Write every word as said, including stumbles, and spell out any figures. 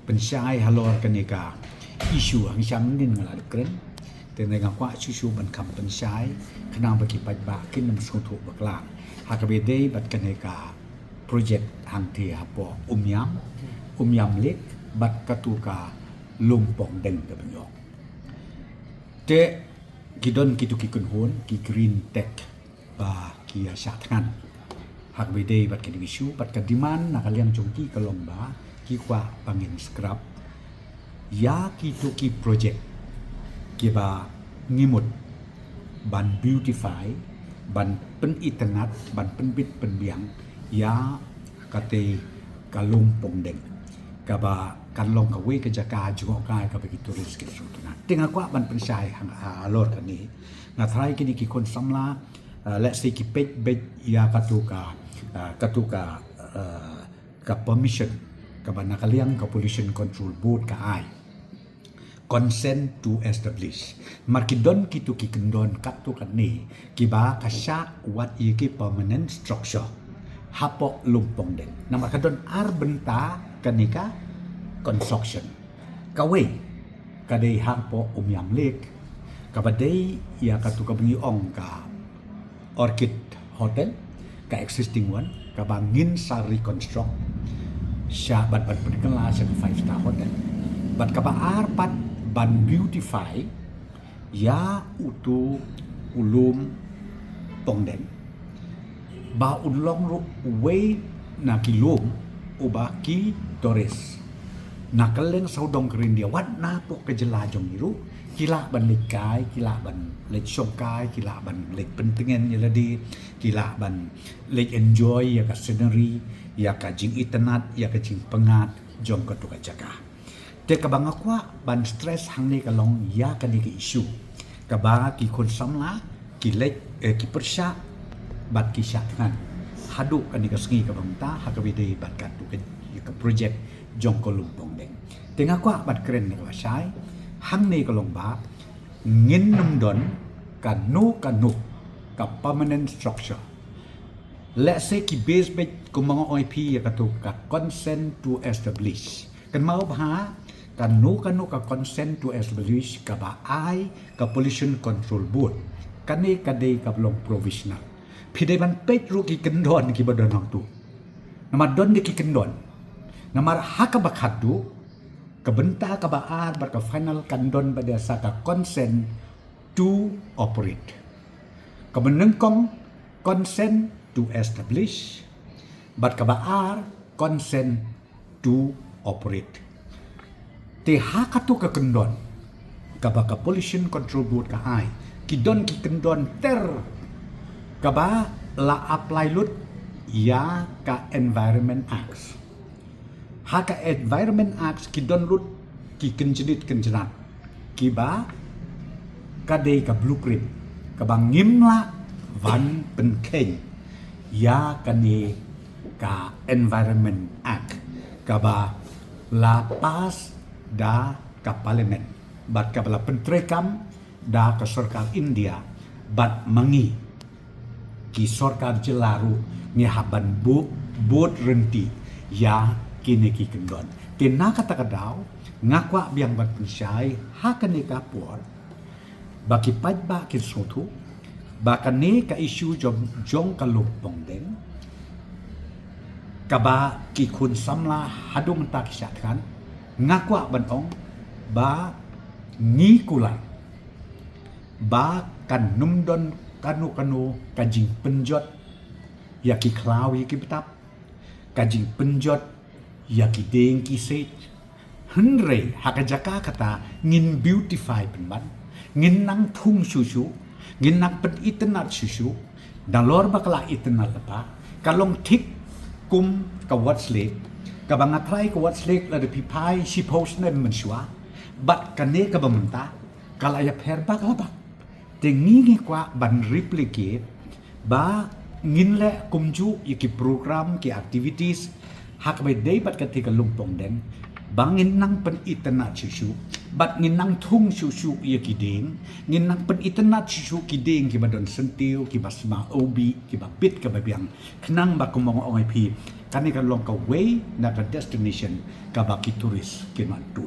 pynshai halor kane ka issue hangta mynnin nga la dep kren. Te nga kwah shuh shuh ban kham pynshai khnang ba ki paidbah kin ym sngewthuh bakla ha kaba dei bad kane ka project hangta hapoh Umiam, Umiam Lake bad katu ka Lum Pongdeng kaba ngi ong. Te ki don kitu ki kynhun ki Green Tech ba ki ïa shah thngan ha kaba dei bad kane ka issue bad ka demand na ka liang jong ki ka long ba ki kwah ba ngin scrap ïa kitu ki project kiba ngi mut ban beautify, ban pynitynnad, ban pynbit pynbiang ïa kata ka Lum Pongdeng kaba kan long kawei ka jaka jngohkai kaba ki tourist ki shu thngan. Te nga kwah ban pynshai halor kane. Nga tharai kine ki khun samla, uh, let's say ki peit beit ïa katu ka, uh, katu ka, uh, ka permission kaba na ka liang ka Pollution Control Board ka ai consent to establish. Namar ki don kitu ki kyndon katto katne kiba ka shah wad ïa ki permanent structure hapoh Lum Pongdeng. Namar ka don ar bynta kane ka construction. Kawei ka dei hapoh Umiam Lake kaba dei ïa katu kaba ngi ong ka Orchid Hotel, ka existing one kaba ngin sa reconstruct sha bad ban pynkylla sha ka five star hotel. Bad kaba ar pat ban beautify ïa utu u Lum Pongdeng ba un long ruh uwei na ki lum uba ki tourist na kylleng sawdong ka India wat napoh ka jylla jong ngi ruh ki lah ban leit kai, ki lah ban leit shongkai, ki lah ban leit pyntngen ïa lade, ki lah ban leit enjoy ïa ka scenery, ïa ka jingitynnad, ïa ka jingpyngngad jong katu ka jaka. Te kaba nga kwah ban stress hangne ka long ïa kane ka issue kaba ki khun samla ki leit, eh, ki pyrshah bad ki shah thngan haduh kane ka sngi kaba mynta ha kaba dei bad katu ka, ka project jong ka Lum Pongdeng. Te nga kwah ban kren na kaba shai hangne ka long ba ngin nym don kano kano ka permanent structure. Let's say ki base beit kumba nga ong ïa phi ïa katu ka consent to establish. Kynmaw bha kano kano ka consent to establish kaba ai ka Pollution Control Board. Kane ka dei kaba long provisional. Phi dei ban peit ruh ki kyndon kiba don hangtu. Namar don de ki kyndon. Namar ha kaba khatduh ka bynta kaba ar bad ka final kan don ba dei sa ka consent to operate. Kaba nyngkong consent to establish bad kaba ar consent to operate. Te ha katu ka kyndon kaba ka Pollution Control Board ka ai ki don ki kyndon ter kaba la apply lut ïa ka Environment Act. Ha ka Environment Act ki don lut ki kynjnit kynjnat kiba ka dei ka blueprint kaba ngim lah ban pynkheiñ ïa kane ka Environment Act kaba la pass da ka Parliament bad kaba la pyntreikam da ka sorkar India bad ma ngi ki sorkar jylla ruh ngi hap ban bud ryntih ïa kine ki kyndon. Te na kata ka daw nga kwah biang ban pynshai ha kane ka por ba ki paidbah kin sngewthuh ba kane ka issue jong, jong ka Lum Pongdeng kaba ki khun samla haduh mynta ki shah thngan, nga kwah ban ong ba ngi kular ba kan nym don kano kano ka jingpynjot ïa ki khlaw ïa ki btap, ka jingpynjot ïa ki dieng ki siej. Hynrei ha ka jaka kata ngin beautify pynban, ngin nang thung shuh shuh, ngin nang pynitynnad shuh shuh. Nalor ba ka la itynnad lypa ka long thik kum ka Ward's Lake kaba nga tharai ka Ward's Lake lada phi phai shiphew snem mynshuwa bad kane kaba mynta ka la ïapher bak la bak. Te ngi ngi kwah ban replicate ba ngin leh kumjuh ïa ki program ki activities ha kaba dei bad kata ka Lum Pongdeng ba ngin nang pynitynnad shuh shuh bad ngin nang thung shuh shuh ïa ki dieng, ngin nang pynitynnad shuh shuh ki dieng kiba don syntiew, kiba sma ubi, kiba bit kaba biang. Khnang ba kumba nga ong ïa phi Kane ka long kawei na ka destination kaba ki tourist kin wan tu.